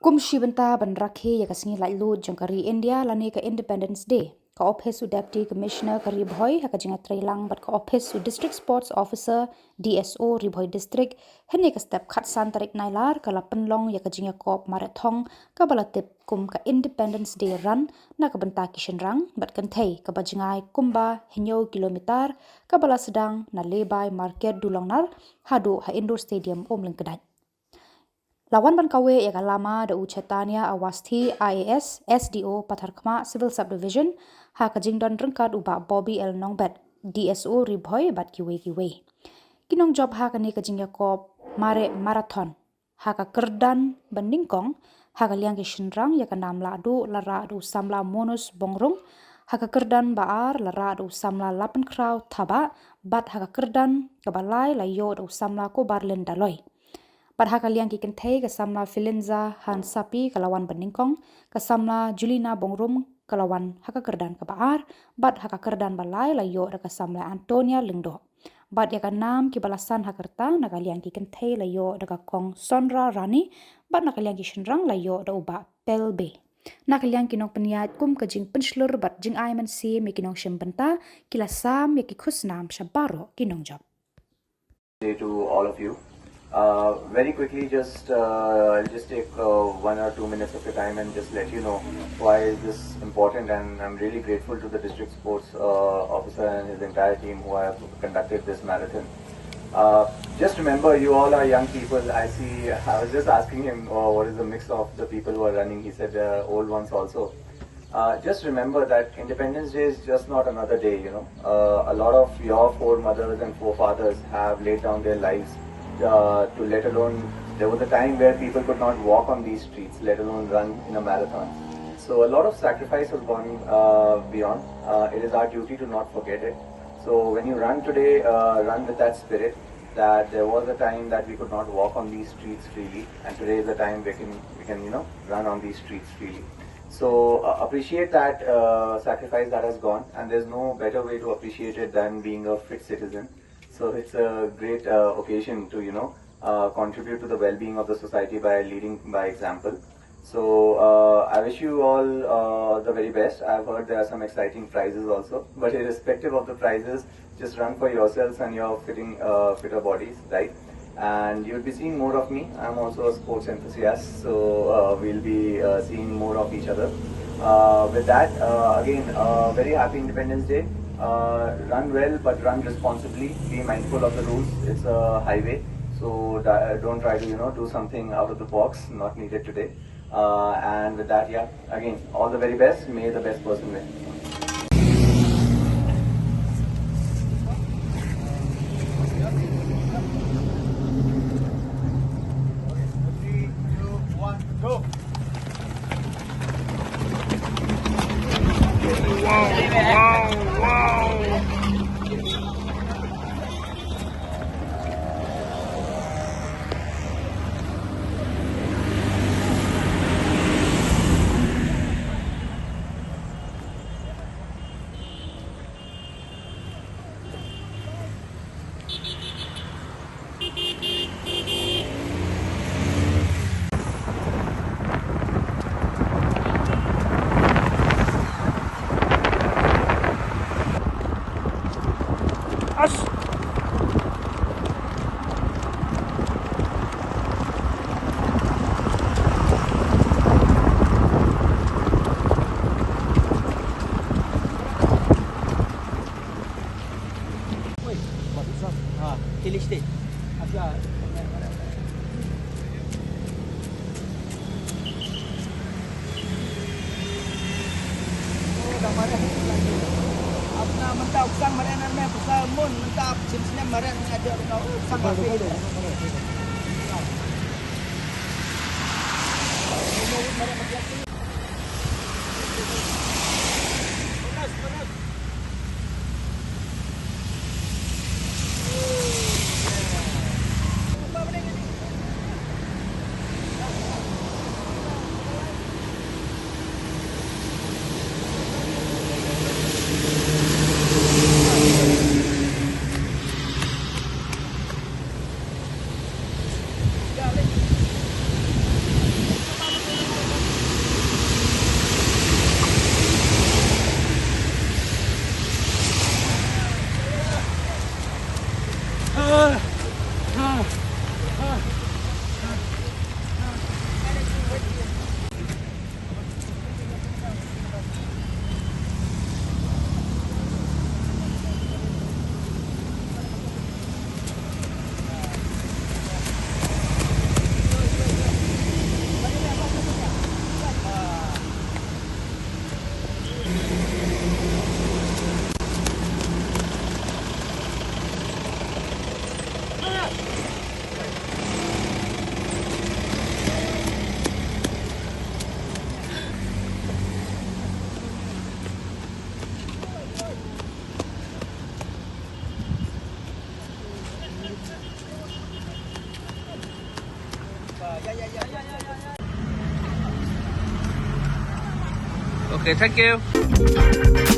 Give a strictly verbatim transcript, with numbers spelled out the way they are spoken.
Kum shi bynta ban rakhe ïa ka sngi laitluid jong ka ri India lane ka Independence Day, ka ophis u Deputy Commissioner ka Ri Bhoi ha ka jingïatreilang bad ka ophis u District Sports Officer, D S O, Ri Bhoi District, hynne ka step khatsan tarik Nailar ka la pynlong ïa ka jingïakop mareh thong kaba la tip kum ka Independence Day Run na ka bynta ki shynrang bad kynthei kaba jngai kumba hynñiew kilometer, kaba la sdang na Lehbai Market Dulongnar haduh ha Indoor Stadium Umlyngkdait. La wan ban kaweh ïa ka lama da u Chaitanya Awasthi, I A S, S D O Patharkhmah Civil Subdivision, ha ka jingdon ryngkat u Bah Bobby L Nongbet, D S O Ri Bhoi bad kiwei kiwei. Ki nongjop ha kane ka jingïakop mareh marathon ha ka kyrdan ba nyngkong ha ka liang ki shynrang ïa ka nam lahduh la rah da u samla Monus Bongrung, ha ka kyrdan ba ar la rah da u samla Lapenkhraw Thabah, bad ha ka kyrdan kaba lai la ïoh da u samla Kobarlin Daloi. Bad ha ka liang ki kynthei ka samla Filinza Hansapi ka la wan ba nyngkong, ka samla Julina Bongrum ka la wan ha ka kyrdan kaba ar, bad ha ka kyrdan ba lai la ïoh da ka samla Antonia Lyngdoh. Bad ïa ka nam kiba la san ha ka rta na ka liang ki kynthei la ïoh da ka kong Sonra Rani, bad na ka liang ki shynrang la ïoh da u Bah Pel Bey. Na ka liang ki nongpynïaid kum ka jingpynshlur bad jingai mynsiem ïa ki nongshim bynta, ki la sam ïa ki khusnam sha baroh ki nongjop. Day to all of you. Uh, very quickly, just uh, I'll just take uh, one or two minutes of your time and just let you know why is this important. And I'm really grateful to the district sports uh, officer and his entire team who have conducted this marathon. Uh, just remember, you all are young people. I see. I was just asking him uh, what is the mix of the people who are running. He said uh, old ones also. Uh, just remember that Independence Day is just not another day, you know. Uh, a lot of your foremothers and forefathers have laid down their lives uh, to let alone, there was a time where people could not walk on these streets, let alone run in a marathon. So a lot of sacrifice has gone uh, beyond. Uh, it is our duty to not forget it. So when you run today, uh, run with that spirit that there was a time that we could not walk on these streets freely, and today is the time we can, we can, you know, run on these streets freely. So uh, appreciate that uh, sacrifice that has gone, and there's no better way to appreciate it than being a fit citizen. So it's a great uh, occasion to, you know, uh, contribute to the well-being of the society by leading by example. So uh, I wish you all uh, the very best. I've heard there are some exciting prizes also, but irrespective of the prizes, just run for yourselves and your fitting uh, fitter bodies, right? And you'll be seeing more of me. I'm also a sports enthusiast, so uh, we'll be uh, seeing more of each other. Uh, with that, uh, again, uh, very happy Independence Day. Uh, run well, but run responsibly. Be mindful of the rules. It's a highway, so di- uh, don't try to, you know, do something out of the box. Not needed today. Uh, and with that, yeah, again, all the very best. May the best person win. Three, two, one, go. Okay, thank you.